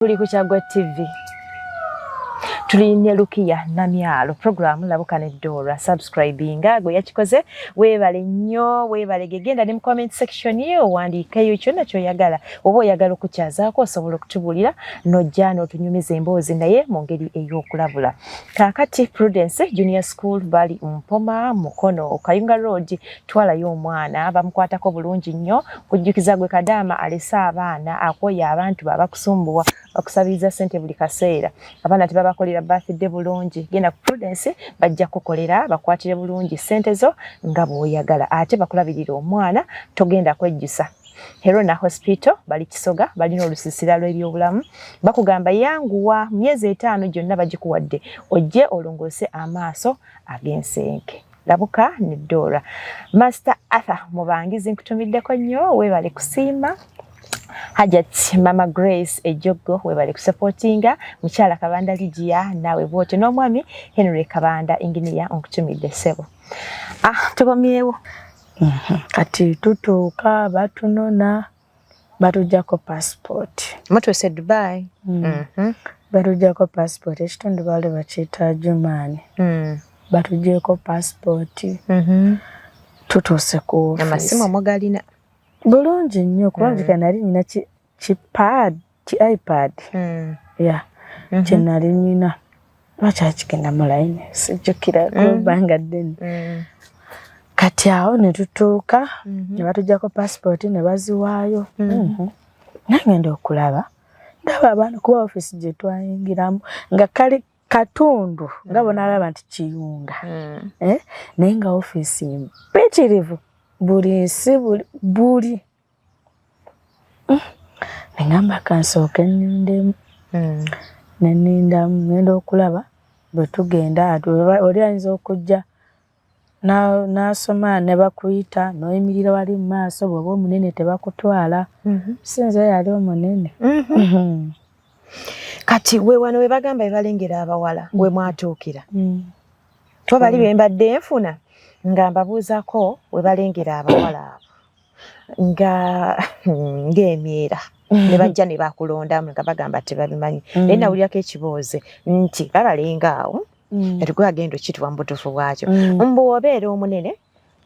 Tuli ku Kyaggwe TV, tuli ne Lukiya Namyalo, programu Labuka ne Dora. Subscribinga, gwe yakikoze weebale nnyo, weebale. Gegenda ne mu comment section owandiikeyo kyonna kyoyagala. Oba oyagala okukyazaako, osobola okutubuulira n'ojja n'otunyumiza emboozi, naye mu ngeri ey'okulabula. Kaakati Prudence Junior School bali Mpoma, Mukono, Kayunga Road. Twalayo omwana, bamukwatako bulungi nnyo. Kujjukiza gwe kadaama alese abaana, akwoya abantu babakusumbuwa, bakusabiriza ssente buli kaseera, abaana tebabakolera birthday bulungi, genda ku Prudence, bajja kukolera, bakwatire bulungi ssente zo nga bw'oyagala, ate bakulabirira omwana, togenda kwejjusa. Herona Hospital bali Kisoga, balina olusiisira lw'ebyobulamu. Bakugamba yanguwa, myezi 5 gyonna bagikuwadde ojje olongoose amaaso ag'ensenke. Labuka ne Dora. Master Arthur Mubangizi, nkutumiddeko nnyo, weebale kusiima. Hajat Mama Grace Ejogo, webale kusupportinga. Mukyala Kabanda Ligia, naawe bwotyo, n'omwami Henry Kabanda Engineer, nkutumidde ssebo. Ah, tukomyewo. Kati tutuuka, batunona, batujjako passport. Mutuuse Dubai. Batujjako passport, ekitundu baali bakiyita Ajman. Batuggyeko passport. Tutuuse ku Amasimu mugalina? Bulungi nnyo, kubanga nali nina ki pad, ki iPad ya kye nali nina, bakyakigenda mu layini, sijjukira kubbanga ddene. Kati awo ne tutuuka, ne batuggyako passport ne baziwaayo. Naye ngenda okulaba, ndaba abaana, kuba ofiisi gye twayingiramu nga kali katundu nga bonalaba nti kiyunga, eh? Naye nga ofiisi mpitirivu, buli nsi, buli buli. Neŋŋamba kansooke nnindemu. Ne nnindamu, ngenda okulaba bwe tugenda, oli ayinza okujja n'asoma ne bakuyita n'oyimirira wali mu maaso, bw'oba omunene tebakutwala. Si nze yali omunene. Kati we wano we bagamba bebalengera abawala, we mwatuukira? Tuba bali be mbadde nfuna nga mbabuuzako we balengera abawala abo nga ng'emyera ne bajja ne bakulondamu nga bagamba tebabimanyi. Naye nawulirako ekiboozi nti babalenga awo, kati gwe agenda okituwa mu butuufu bwakyo. Mbu obeera omunene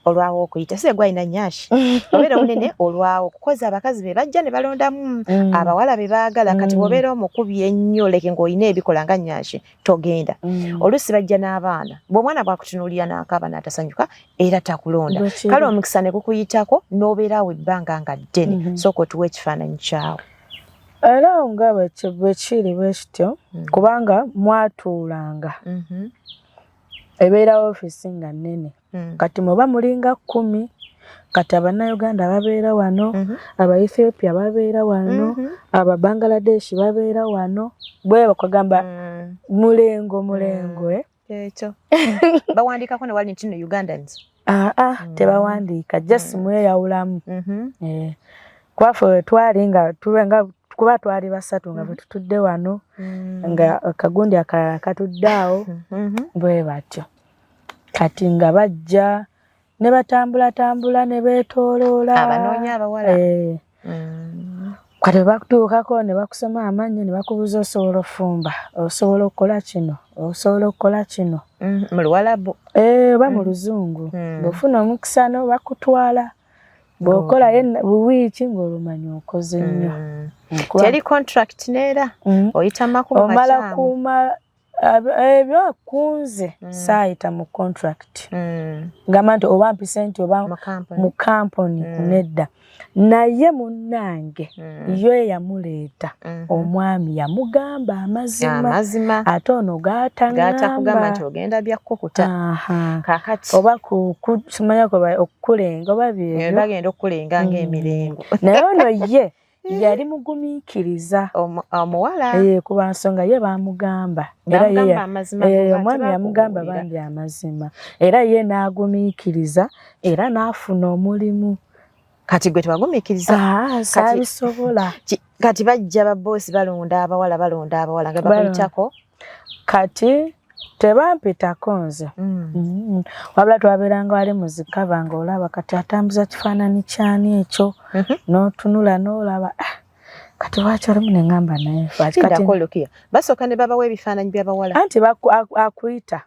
olwawo okuyita, si gwalina nyashi, obeera omunene olwawo okukoza, abakazi be bajja ne balondamu abawala be baagala. Kati bw'obeera omukubi ennyo, leke ng'olina ebikola nga nyashi, togenda. Oluusi bajja n'abaana, bw'omwana bwakutunuulira n'akaaba n'atasanyuka, era takulonda. Kale omukisa ne gukuyitako n'obeera awo ebbanga nga ddene. Sooka otuwa ekifaananyi kyawo. Era nga bwe kiri bwe kityo, kubanga mwatuulanga, ebeera ofiisi nga nnene. Kati muba mulinga 10. Kati Abannayuganda babeera wano, Abaethiopia babeera wano, Ababangladesh babeera wano, bwe bakugamba mulengo mulengo, eh? Ekyo bawandiikako ne wali nti no Ugandans? Aa, tebawandiika, just mweyawulamu. Eh, kwaffe we twali nga tube nga kuba twali basatu nga bwe tutudde wano, nga akagundi akalala katudde awo, bwe batyo. Kati nga bajja ne batambulatambula ne beetooloola. Abanoonya abawala. Eh. Kati bwe bakutuukako ne bakusoma amannya ne bakubuuza, osobola ofumba, osobola okukola kino, osobola okukola kino? Mu Luwalabu? Eh, oba mu Luzungu. Bw'ofuna omukisa no bakutwala, bw'okolayo buwiiki ng'olumanya okoze nnyo. Teri contract neera? Oyita makubo Omala makyamu. Kuma ebyo kunze saayita mu contract, gamba nti oba mpise nti oba Mu company. Mu kampuni, nedda. Naye munnange yo eyamuleeta, omwami yamugamba amazima. Amazima. Ate ono Gaatakugamba nti gaataŋŋamba. Ogenda byakkukuta. Aha. Kaakati Oba simanya kuba okukulenga oba byebyo. Bagenda okukulenga ng'emirengo. Naye ono ye yali mugumiikiriza. Omuwala. Eh, kuba nsonga ye baamugamba era ye Bamugamba amazima. Eh, Kuba omwami yamugamba tebakubuulira. bambi amazima, era ye n'agumiikiriza era n'afuna omulimu. Kati gwe tewagumiikiriza? Ah, saabisobola. Kati bajja baboosi balonda abawala, balonda abawala nga bakuyitako? Kati tebampitako nze. Wabula twabeeranga wali mu zikava nga olaba kati atambuza kifaananyi kyani ekyo, n'otunula n'olaba, ah, Kati lwaki olumu ne ŋŋamba naye lwaki kati Lindako Lukiya, basooka ne babawa ebifaananyi by'abawala. Anti akuyita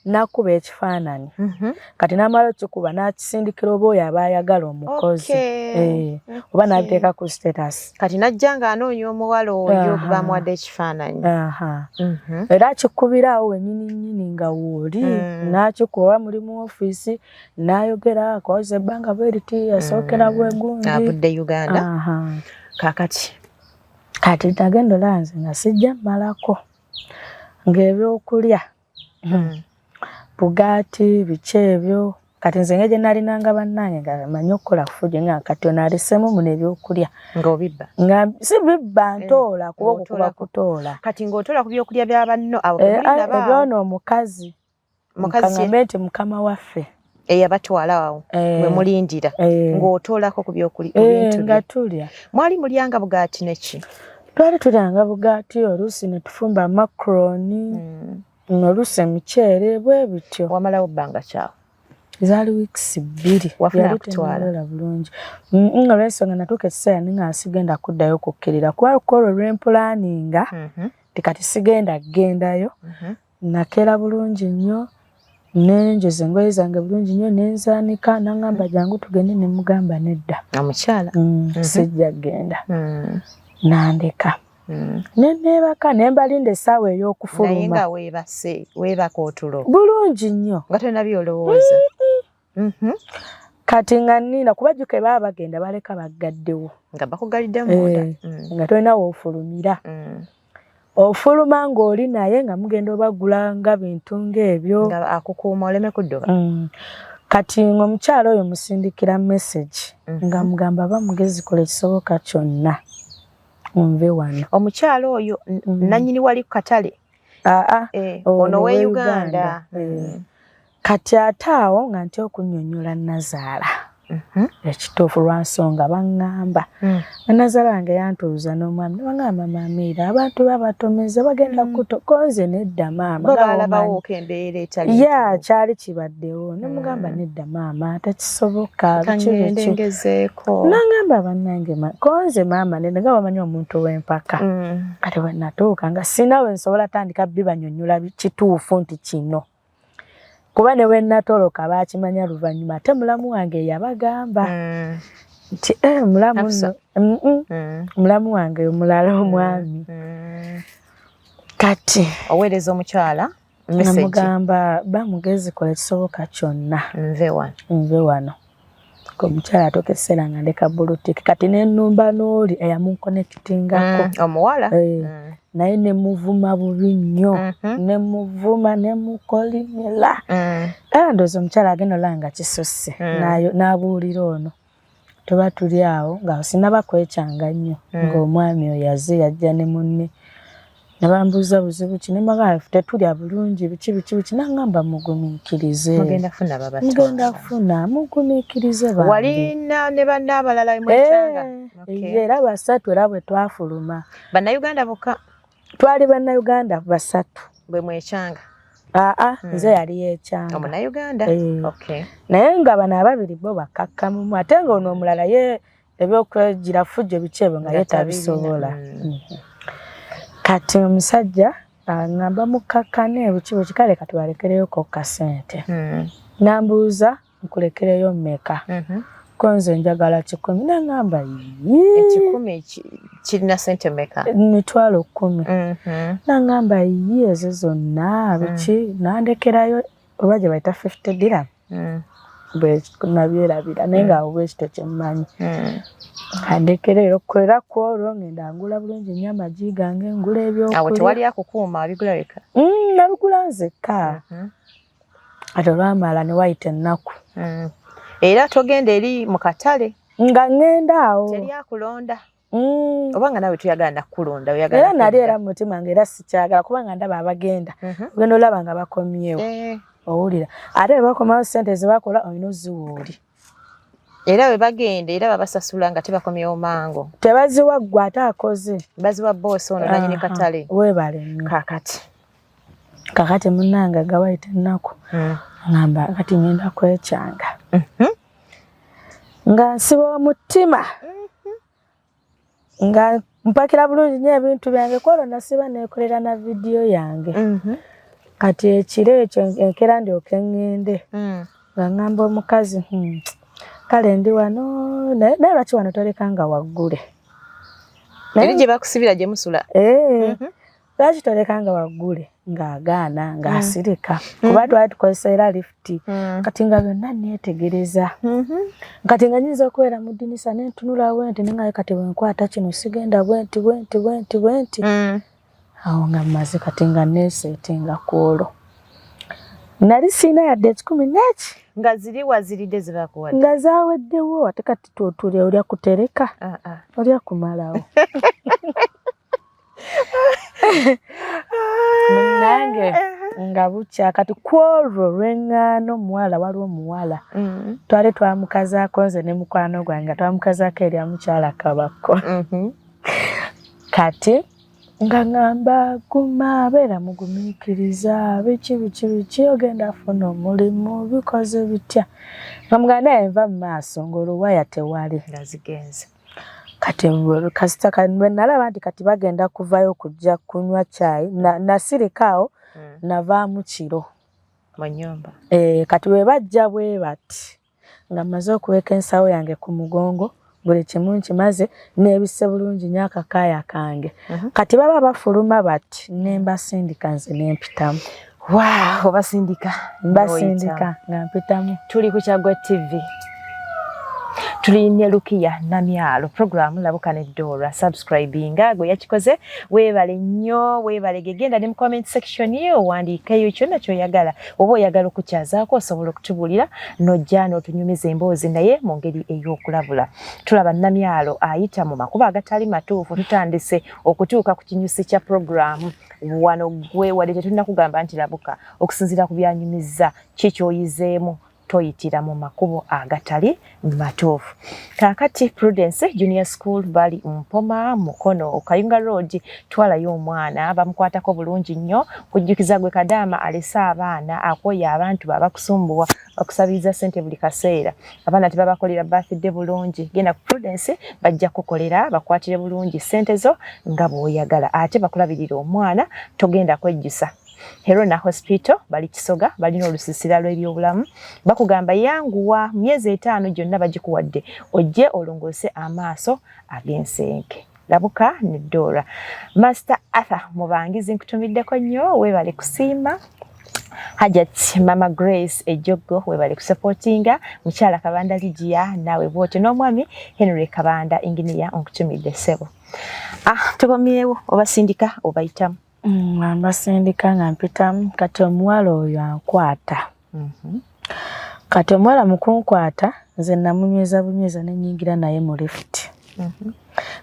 n'akuba ekifaananyi. Kati n'amala okikuba n'akisindikira oba oyo aba ayagala omukozi. Oba n'abiteeka ku status. Kati n'ajja ng'anoonya omuwala oyo bamuwadde ekifaananyi. Era akikubira awo wennyini nnyini nga wooli, n'akikuba oba muli mu ofiisi, n'ayogera akoze ebbanga bwe riti, yasookera bwegundi. Avudde Uganda. Kaakati. Kati nagenda olaba nze nga sijja mmalako ng'ebyokulya bugaati biki ebyo. Kati nze engeri gye nalinanga bannange nga mmanyi okukola ffujjo nga kati ono alesseemu muno ebyokulya. Ng'obibba? Nga si bibba, ntoola kuba okwo kuba kutoola. Kati ng'otoola ku byokulya bya banno abo bwe muli nabo awo? Ebyono omukazi. Mukazi ki? Ngambe nti mukama waffe. Eyabatwala awo mwe mulindira. Ng'otoolako ku byokulya, ku bintu bye. Nga tulya. Mwali mulyanga bugaati ne ki? Twali tulyanga bugaati, oluusi ne tufumba macaroni, oluusi emiceere, bwe bityo. Wamalawo bbanga ki awo? Zaali weeks 2. Wafuna Yali akutwala? tennolola bulungi. Olw'ensonga natuuka ekiseera ne nga sigenda kuddayo kukkirira. Kuba ku olwo lwe mpulaaninga, nti kati sigenda kugendayo. Nakeera bulungi nnyo, ne njoza engoye zange bulungi nnyo, ne nzaanika, n'aŋŋamba jangu tugende, ne mugamba nedda. Omukyala? Sijja kugenda. N'andeka. Ne neebaka, ne mbalinda essaawa ey'okufuluma. Naye nga weebase, weebaka otulo. Bulungi nnyo. Nga tolina by'olowooza. Kati nga nninda, kuba jjukira baba bagenda baleka baggaddewo. Nga bakugalidde munda. Nga tolina w'ofulumira. Ofuluma ng'oli naye nga mugenda obagula nga bintu ng'ebyo. Nga akukuuma oleme kudduka. Kati ng'omukyala oyo musindikira message nga mugamba ba mugezi kola ekisoboka kyonna nve wano. Omukyala oyo nannyini wali ku katale? Aa, ono ono we we Uganda. Uganda. Kati ate awo nga ntya okunnyonnyola nnazaala. Ekituufu lwa nsonga baŋŋamba. Nnazaala wange yantuuza n'omwami ne baŋŋamba Maama Amiira abantu babatomeza bagenda kuto nze nedda maama. Bo Nga baalabawo bw'omanyi. ko embeera etali Ya, ntuufu. kyali kibaddewo. Ne mugamba nedda maama tekisoboka, Ka biki ŋŋende biki. ngezeeko. N'aŋŋamba bannange ko nze maama nedda nga bamanyi omuntu w'empaka. Kati bwe natuuka nga sirina we nsobola tandika bibanyonnyola kituufu nti kino. Kuba ne bwe natoloka baakimanya luvannyuma ate mulamu wange yabagamba nti, mulamu Hafsa. nno, mulamu wange omulala omwami. Kati oweereza omukyala message. Namugamba ba mugezi kola ekisoboka kyonna. Nve wano. Nve wano. Ko omukyala atuuka ekiseera nga ndeka bulutiki. Kati ne nnumba n'oli eyamunkonectingako. Omuwala? Naye ne muvuma bubi nnyo. Ne muvuma, ne mukolimira. Ndowooza omukyala agenda olaba nga kisusse. N'abuulira ono. Tuba tuli awo nga sinnaba kwekyanga nnyo. Ng'omwami oyo azze yajja ne munne. Ne bambuuza buzibu ki, ne mbagamba tetulya bulungi biki biki biki, n'aŋŋamba mugumiikirize. Mugenda kufuna babatwala. Mugenda kufuna, mugumiikirize bambi. Walina ne banne abalala mwekyanga? Era basatu era bwe twafuluma. Bannayuganda bokka? Twali Bannayuganda basatu. Bwe mwekyanga? Aa, nze yali yeekyanga. Omunnayuganda? Naye nga bano ababiri bo bakkakkamumu, ate nga ono omulala ye ebyokwegira ffujjo biki ebyo nga ye Nga tabisobola. tabirina. Kati omusajja aŋŋamba mukkakkane biki biki, kale kati balekereyoko kasente. N'ambuuza nkulekereyo mmeka? Ko nze njagala 100. N'aŋŋamba yii. Ekikumi kirina ssente mmeka? Mitwalo 10. N'aŋŋamba yii ezo zonna biki, n'andekerayo oba gye bayita 50 dirham. Bwe nabyerabira naye nga awo bwe kityo kye mmanyi. Andekera era ku olwo ngenda ngula bulungi nnyo amagi gange, ngula ebyokulya. Awo tewali akukuuma, wabigula wekka? Nabigula nzekka. Kati olwamala ne wayita ennaku. Era togenda eri mu katale? Nga ŋŋenda awo. Teri akulonda? Oba nga naawe toyagala nakulonda, oyagala Era nali kudda. era mu mutima nga era sikyagala kubanga ndaba abagenda. Ogenda olaba nga bakomyewo. Owulira. Ate bwe bakomawo ssente ze bakola olina oziwa oli. Era bwe bagenda era babasasula nga tebakomyewo mangu. Tebaziwa ggwe ate akoze. Baziwa boosi ono nannyini katale. Weebale nnyo. Kaakati. Kaakati munnange nga wayita ennaku. Ngamba kati ngenda kwekyanga. Nga nsiba omutima. Nga Mpakira bulungi nnyo ebintu byange, kwolwo nasiba neekolera na vidiyo yange. Kati ekiro ekyo enkeera ndyoke ŋŋende, nga ŋŋamba omukazi, kale ndi wano, naye lwaki wano toleka nga waggule?" Eri gye bakusibira gye musula? Eh, lwaki toleka nga waggule? Ng'agaana, ng'asirika, kuba twali tukozesa era lifuti. Kati nga byonna neetegereza, kati nga nyinza okubeera mu ddinisa nentunula bwenti, nengaye kati bwenkwata kino sigenda bwenti bwenti bwenti bwenti. Awo nga mmaze, kati nga neeseetinga ku olwo nali siina yadde 100 neki. Nga ziri waziridde zebakuwadde? Nga zaweddewo. Ate kati tutulya, olya kutereka, olya kumalawo. Munnange, nga bukya kati ku olwo lw'eŋŋaano, omuwala, waliwo omuwala twali twamukazaako, nze ne mukwano gwange, nga twamukazaako erya mukyala Kabako. Kati nga ŋŋamba, "Guma, beera mugumiikiriza, biki biki biki, ogenda funa omulimu, bikoze bitya?" Nga mugamba, "Naye nva mu maaso," ng'oluwaya tewali. Nga zigenze. Kati kasita bwe nalaba nti kati bagenda kuvayo kujja kunywa caayi, nasirika awo. Navaamu kiro. Mu nnyumba? Eh, kati bwe bajja bwe bati, nga mmaze okuweeka ensawo yange ku mugongo, buli kimu nkimaze, neebisse bulungi nnyo akakaaya kange. Kati baba bafuluma bati, ne mbasindika nze ne mpitamu. Wow, obasindika? Mbasindika nga mpitamu. Tuli ku Kyaggwe TV, tuli ne Lukiya Namyalo, programu Labuka ne Dora. Subscribinga, gwe yakikoze weebale nnyo, weebale. Gegenda ne mu comment section owandiikeyo kyonna kyoyagala, oba oyagala okukyazaako osobola okutubuulira nojja n'otunyumiza emboozi, naye mu ngeri ey'okulabula. Tulaba Namyalo ayita mu makubo agatali matuufu. Tutandise okutuuka ku kinyusi kya programu wano. Gwe wadde tetunnakugamba nti labuka, okusinziira ku byanyumizza, ki kyoyizeemu? Toyitira mu makubo agatali matuufu. Kaakati Prudence Junior School bali Mpoma, Mukono, Kayunga Road. Twalayo omwana, bamukwatako bulungi nnyo. Kujjukiza gwe kadaama alese abaana, akwoya abantu babakusumbuwa, bakusabiriza ssente buli kaseera, abaana tebabakolera birthday bulungi, genda ku Prudence, bajja kukolera, bakwatire bulungi ssente zo nga bw'oyagala, ate bakulabirira omwana, togenda kwejjusa. Herona Hospital bali Kisoga, balina olusiisira lw'ebyobulamu. Bakugamba yanguwa, myezi 5 gyonna bagikuwadde, ojje olongoose amaaso ag'ensenke. Labuka ne Dora. Master Arthur Mubangizi, nkutumiddeko nnyo, weebale kusiima. Hajat Mama Grace Ejoggo, webale kusupportinga. Mukyala Kabanda Ligia, naawe bwotyo, n'omwami Henry Kabanda Engineer, nkutumidde ssebo. Ah, tukomyewo, obasindika obayitamu? Mbasindika nga mpitamu. Kati omuwala oyo ankwata. Kati omuwala mu kunkwata, nze namunyweza bunyweza nenyingira naye mu lift.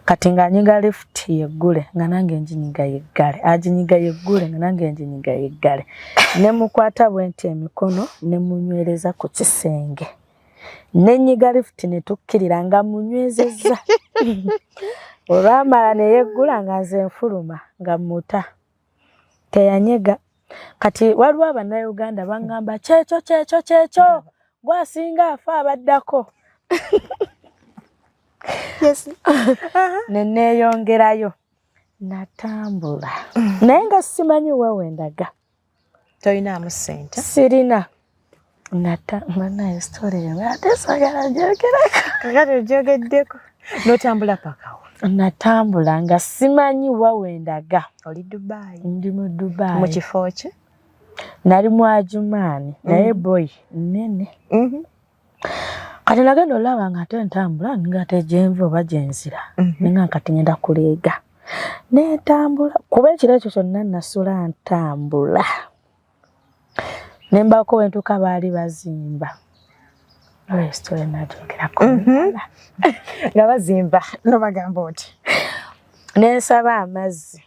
Kati ng'anyiga lift yeggule, nga nange nginyiga yeggale, aginyiga yeggule, nga nange nginyiga yeggale. Ne mukwata bwe nti emikono, ne munywereza ku kisenge, nenyiga lift ne tukkirira nga munywezezza. Olwamala ne yeggula, nga nze nfuluma nga muta, teyanyega. Kati waliwo Abannayuganda baŋŋamba, "Kyekyo, kyekyo, kyekyo, gwasinga afa abaddako." Ne neeyongerayo, natambula, naye nga simanyi wewendaga. Tolinaamu ssente? Sirina. Nata banaye, story eno ate sagala gyogerako. Kakati ogyogeddeko, n'otambula pakawo? Natambula nga simanyi wawendaga. Oli Dubai? Ndi mu Dubai. Mu kifo ki? Nali mu Ajumaani, naye boy nene. Kati nagenda olaba nga ate ntambula nga ate gyenva oba gyenzira, ninga kati ngenda kuleega, nentambula, kuba ekiro ekyo kyonna nasula ntambula. Nembako wentuuka baali bazimba. Oyo story nagyogerako. Nga bazimba, nobagamba oti? Nensaba amazzi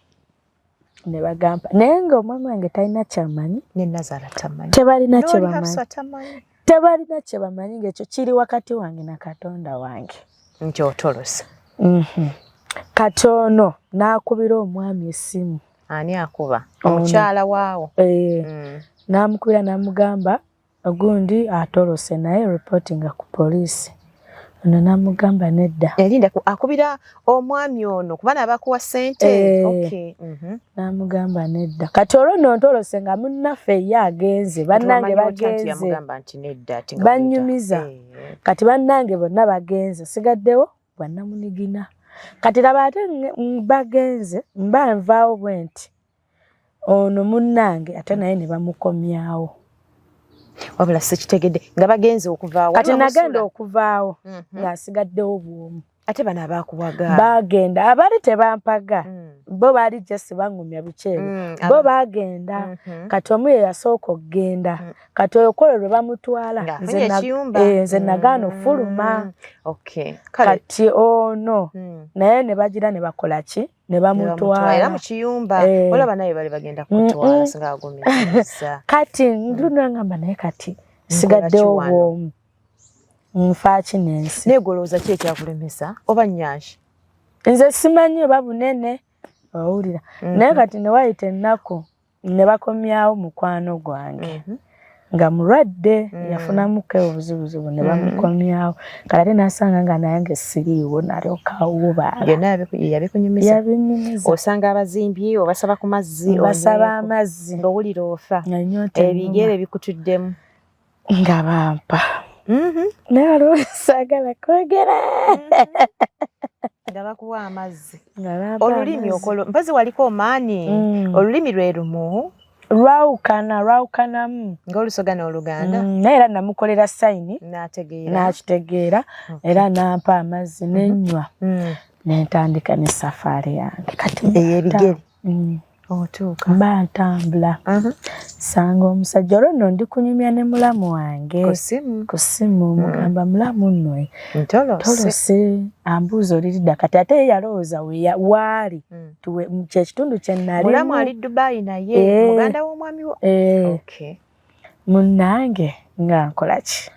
ne bagamba, naye nga omwami wange talina kyamanyi. Ne Nazaala tamanyi? Tebalina kye N'oli bamanyi. Hafsa tamanyi? Tebalina kye bamanyi, ngaekyo kiri wakati wange na Katonda wange. Nti otolose? Kati ono n'akubira omwami essimu. Ani akuba? Omukyala waawo? Eh, n'amukubira n'amugamba, "Ogundi atolose, naye reportinga ku poliisi." Ono namugamba nedda. Yalinda akubira omwami ono kuba nabakuwa ssente. Okay. Namugamba nedda. Kati olwo nno ntolose nga munnaffe ye agenze, bannange bagenze. Bannyumiza. Kati bannange bonna bagenze, sigaddewo bwannamunigina. Kati laba ate bagenze, mba nvaawo bwe nti. Ono munnange ate naye ne bamukomyawo. Wabula sikitegedde nga bagenze okuvaawo. Kati nagenda okuvaawo nga nsigaddewo bw'omu. Ate bano abaakuwaga bagenda, abali tebampaga, bo baali just baŋŋumya bukyeru, bo bagenda. Kati omu ye yasooka okugenda, kati oyo kwolwo lwe bamutwala, nze nagaana ofuluma. Kati ono naye ne bagira ne bakola ki? Ne bamutwala mu kiyumba. Olaba naye bali bagenda kutwala singa agumiikiriza. Kati nduna ngamba naye kati sigaddewo bw'omu. Nfa ki n'ensi? Naye golowooza ki ekyakulemesa oba nnyanshi? Nze simanyi oba bunene owulira. Naye kati ne wayita ennaku ne bakomyawo mukwano gwange nga mulwadde, yafunamuko obuzibuzibu ne bamukomyawo. Kale ate n'asanga nga nange siriiwo, nalyoka awubaala. Byonna yabikunyumiza? Yabinyumiza. Osanga abazimbi obasaba ku mazzi, basaba amazzi, ng'owulira ofa, ebigere bikutuddemu. Nga bampa. Naye waliwo saagala kwogera. Nga bakuwa amazzi. Olulimi okolo mpozi waliko omaani, olulimi lwe lumu. Lwawukana, lwawukanamu. Ng'Olusoga n'Oluganda. Naye era namukolera sayini. N'ategeera. N'akitegeera. Era n'ampa amazzi ne nnywa. Ne ntandika ne safaari yange. Kati ey'ebigere. Otuuka. Mba ntambula. Nsanga omusajja, olwo nno ndi kunyumya ne mulamu wange. Ku ssimu. Ku ssimu, mugamba mulamu nno. Ntolose. Ambuuza oliridda, kati ate ye yalowooza waali. Kye kitundu kye nalimu. Mulamu ali Dubai naye, muganda w'omwami wo. Munnange nga nkola ki?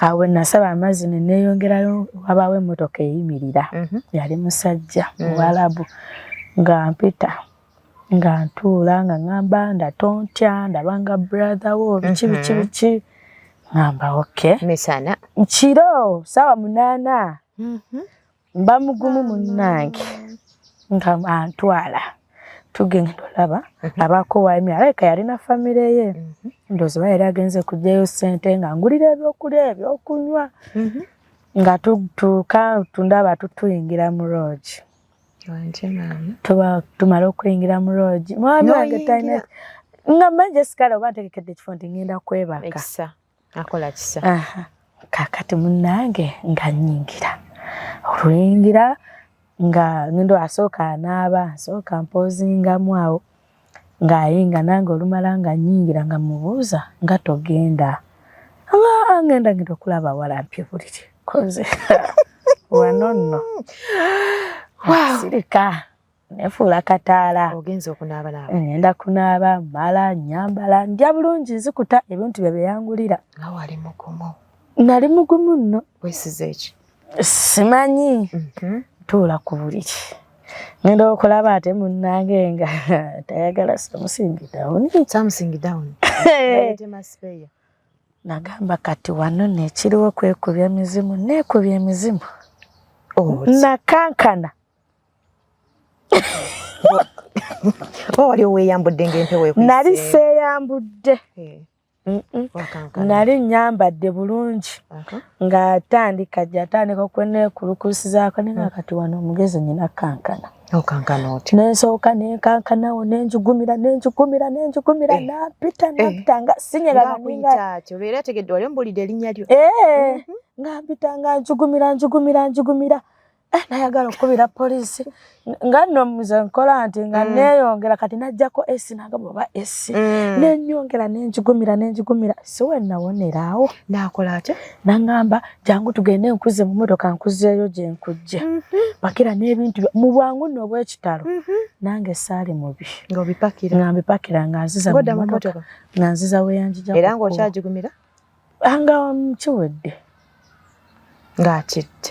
Awo nasaba amazzi ne neeyongerayo, wabaawo emmotoka eyimirira. Yali musajja Muwalabu nga mpita. Nga ntuula nga ŋŋamba nda tontya, ndaba nga brother wo biki biki biki. Ŋŋamba okay. Misana. Kiro ssaawa 8. Mba mugumu munnange nga antwala. Tugenda olaba abaako wayimira, alabika yalina famire ye. Ndowooza oba yali agenze kuggyayo ssente nga ngulira ebyokulya ebyokunywa. Nga tutuuka ndaba tuyingira mu lodge. Tuba tumala okuyingira mu lodge. Mwami wange talina nga mmanyi Jessica oba ntegekedde ekifo nti ngenda kwebaka. Ekisa. Akola kisa. Kaakati munnange nga nnyingira. Oluyingira nga ngendo asooka anaaba, asooka mpoozingamu awo ng'ayinga nange olumala nga nnyingira nga mubuuza nga togenda. Nga ngenda ngenda okulaba walampye buliri. Koze wano nno. Sirika nefuula kataala. Ogenze okunaaba naaba. Ngenda kunaaba, mmala, nnyambala, ndya bulungi, nzikuta ebintu bye byeyangulira. Nga wali mugumu. Nali mugumu nno. Weesize ki? Simanyi. Ntuula ku buliri. Ngenda okulaba ate munnange nga tayagala something down. Something down. Nagamba kati wano nno ekiriwo kwekubya mizimu, neekubya emizimu. Nakankana. Oba wali oweeyambudde ng'empewo ekuyise? Nali seeyambudde. Nali nnyambadde bulungi ng'atandika gy'atandika okweneekulukusizaako naye nga kati wano omugezi nnyina kankana. Okankana otya? Ne nsooka ne nkankanawo ne njugumira ne njugumira ne njugumira nampita nampita nga sinyega. Ng'akuyita atyo olwo era ategedde wali omubuulidde erinnya lyo. Nga mpita nga njugumira njugumira njugumira, nayagala okukubira poliisi nga nno nze nkola nti nga neeyongera kati najjako esi nagamba oba esi nenyongera nenjugumira nenjugumira si we nawonera awo. N'akola atya? Naŋŋamba jangu tugende nkuze mu mmotoka nkuzeeyo gye nkujja, pakira n'ebintu mu bwangu nno obw'ekitalo. Nange saali mubi. Ng'obipakira. Nga mbipakira nga nziza mu mmotoka nga nziza weyanjija. Era ng'okyagigumira? Nga kiwedde. Ng'akidde.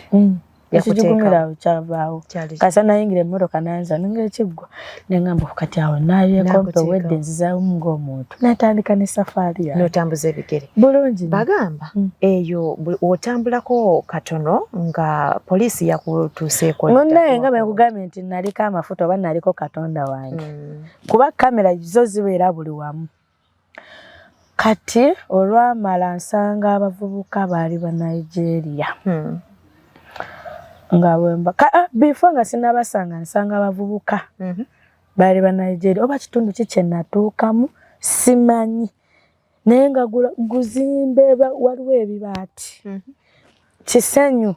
Ekijugumira awo kyavaawo. Kasa nayingira emmotoka nanza ninga ekiggwa nengamba kati awo nayekompe wedde nzizaamu ng'omuntu natandika ne safaari yange. N'otambuza ebigere. Bulungi. Bagamba eyo otambulako katono nga poliisi yakutuuseeko. Munnaye nga bwe nkugambye nti naliko amafuta oba naliko Katonda wange. Kuba kamera zo zibeera buli wamu. Kati olwamala nsanga abavubuka baali ba Nigeria. Nga bwemba before nga sinabasanga nsanga abavubuka baali ba Nigeria oba kitundu ki kye natuukamu simanyi naye nga guzimbe waliwo ebibaati. Kisenyu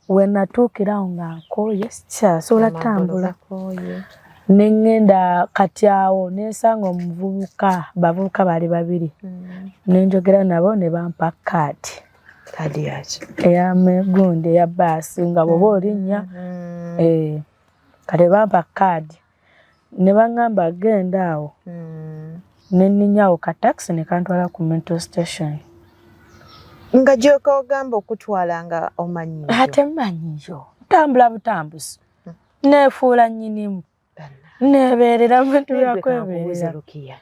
we natuukirawo nga nkooye sikyasobola tambula. Ne ŋŋenda kati awo ne nsanga omuvubuka, bavubuka baali babiri. Ne njogera nabo ne bampa kaadi. Kaadi yaki? Eya gundi eya bbaasi nga bw'oba olinnya. Kati bampa kaadi ne baŋŋamba genda awo. Ne nninnya awo ka takisi ne kantwala ku metro station. Nga gy'okogamba okutwala nga omanyiiyo? Ate mmanyiyo. Ntambula butambuzi. Neefuula nnyinimu. Neebeerera bintu byakwebeerera. Lukiya,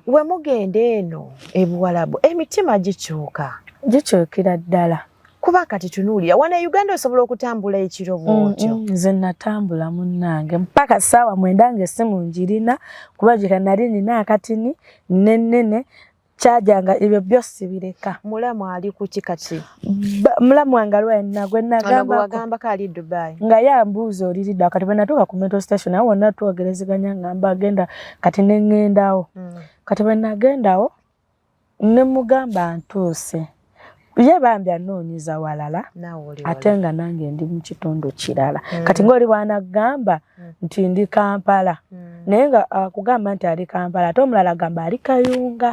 we mugenda eno e Buwalabu emitima gikyuka? Gikyukira ddala. Kuba kati tunuulira wano e Uganda osobola okutambula ekiro bw'otyo. Nze natambula munnange mpaka 9:00 ng'essimu ngirina kuba gye nali nina akatini nennene kyajanga ebyo byo sibireka. Mulamu ali kuki kati? Mulamu wange aliwo yenna gwe nagambako. Wagambako ali Dubai. Nga ye ambuuza oliridda. Kati bwe natuuka ku metro station awo wonna twogerezeganya ngamba genda kati ne ŋŋendawo. Kati bwe nagendawo ne mugamba ntuuse. Ye bambi anoonyeza walala ate nga nange ndi mu kitundu kirala. Kati ng'oli bw'anagamba nti ndi Kampala naye nga akugamba nti ali Kampala ate omulala agamba ali Kayunga.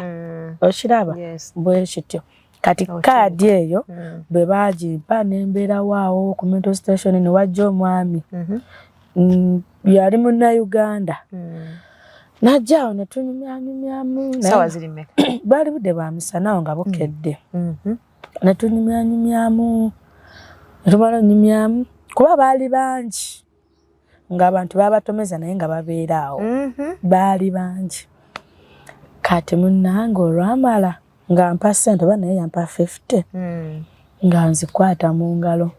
Okiraba? Bwe kityo. Kati kaadi eyo bwe baagimpa ne mbeerawo awo ku metro station ne wajja omwami. Yali Munnayuganda. Najja awo ne tunyumyanyumyamu. Ssaawa ziri mmeka? Bwali budde bwa misana awo nga bukedde. Ne tunyumyanyumyamu ne tumala onyumyamu kuba baali bangi ng'abantu babatomeza naye nga babeera awo. Baali bangi. Kati munnange olwamala nga mpa ssente oba naye yampa 50 nga nzikwata mu ngalo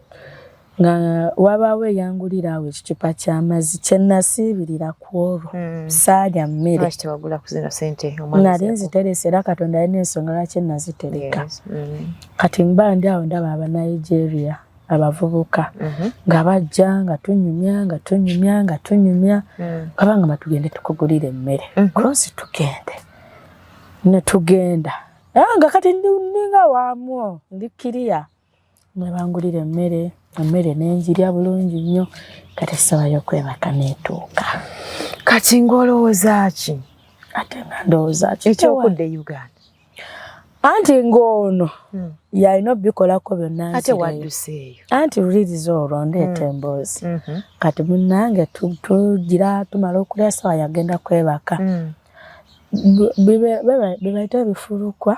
nga wabaawo eyangulira awo ekicupa ky'amazzi kye nasiibirira ku olwo. Saalya mmere. Lwaki tewagula ku zino ssente? Nali nziterese era Katonda alina ensonga lwaki nazitereka. Kati mba ndi awo ndaba Abanigeria abavubuka nga bajja nga tunyumya nga tunyumya nga tunyumya nga bangamba tugende tukugulire emmere. Cross tugende. Ne tugenda. Nga kati ninga waamwo ndi kiriya. Ne bangulira emmere, emmere ne ngirya bulungi nnyo kati essaawa y'okwebaka n'etuuka. Kati ng'olowooza ki? Ate nga ndowooza ki? Ekyokudda e Uganda. Anti ng'ono yalina obikolako byonna. Ate wadduseeyo. Anti luliriza olwo ndeeta emboozi. Kati munnange tugira tumala okulya essaawa yagenda kwebaka. Bye bayita ebifulukwa.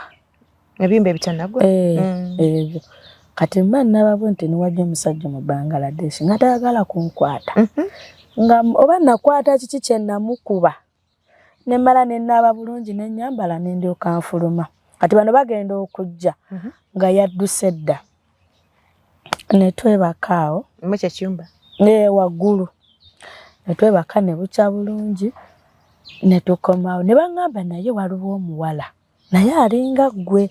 Ebiyumba ebitannagwa? Ebyo. Kati mba nababwe nti niwajja omusajja mu Bangladesh nga tayagala kunkwata. Nga oba nakwata kiki kye namukuba. Ne mmala ne nnaaba bulungi ne nnyambala ne ndyoka nfuluma. Kati bano bagenda okujja nga yadduse dda. Ne twebaka awo. Mu kye kiyumba? Waggulu. Ne twebaka ne bukya bulungi ne tukomawo. Ne baŋŋamba naye waliwo omuwala naye alinga ggwe.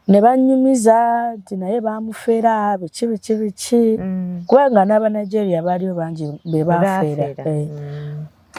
Ne bannyumiza nti naye baamufera biki biki biki. Kubanga n'Abanigeria baaliyo bangi be baafera.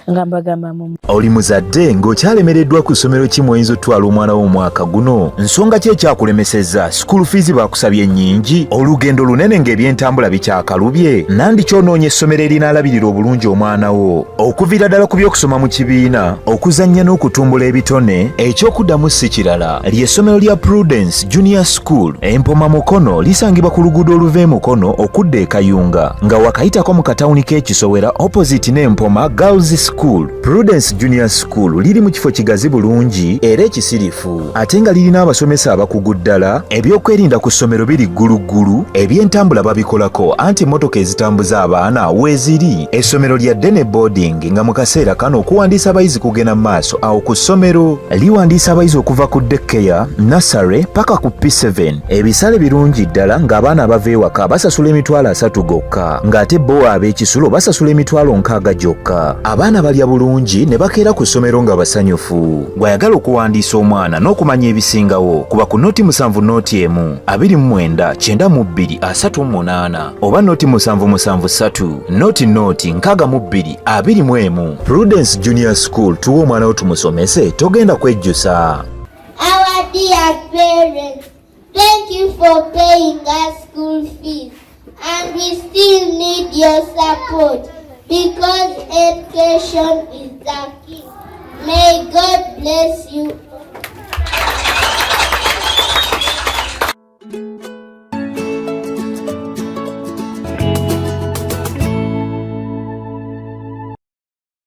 Nga mbagamba mu Oli muzadde ng'okyalemereddwa ku ssomero ki mw'oyinza otwala omwana wo omwaka guno? Nsonga ki ekyakulemesezza? School fees baakusabye nnyingi, olugendo lunene ng'ebyentambula bikyakalubye, nandi kyonoonya essomero erinaalabirira obulungi omwana wo okuviira ddala ku by'okusoma mu kibiina, okuzannya n'okutumbula ebitone. Ekyokuddamu si kirala, ly'essomero lya Prudence Junior School Empoma Mukono. Lisangibwa ku luguudo oluva e Mukono okudda e Kayunga nga wakayitako mu katawuni k'e Kisowera, opposite n'Empoma Girls. School. Prudence Junior School liri mu kifo kigazi bulungi era ekisirifu, ate nga lirina abasomesa abakugu ddala. Ebyokwerinda ku ssomero biri gguluggulu, ebyentambula babikolako anti emmotoka ezitambuza abaana weeziri. Essomero lya day ne boarding, nga mu kaseera kano okuwandiisa abayizi kugenda mu maaso awo ku ssomero. Liwandiisa abayizi okuva ku daycare, nursery paka ku P7. Ebisale birungi ddala, ng'abaana abava ewaka basasula 30,000 gokka, ng'ate bo ab'ekisulo basasula 60,000 gyokka. Abaana balya bulungi ne bakeera ku ssomero nga basanyufu. Bw'ayagala okuwandiisa omwana n'okumanya ebisingawo, kuba ku 070 1 29 92 38 oba 077 3 00 62 21. Prudence Junior School, tuwe omwana wo tumusomese, togenda kwejjusa. Our dear parents, thank you for paying us school fees. And we still need your support because education is the key. May God bless you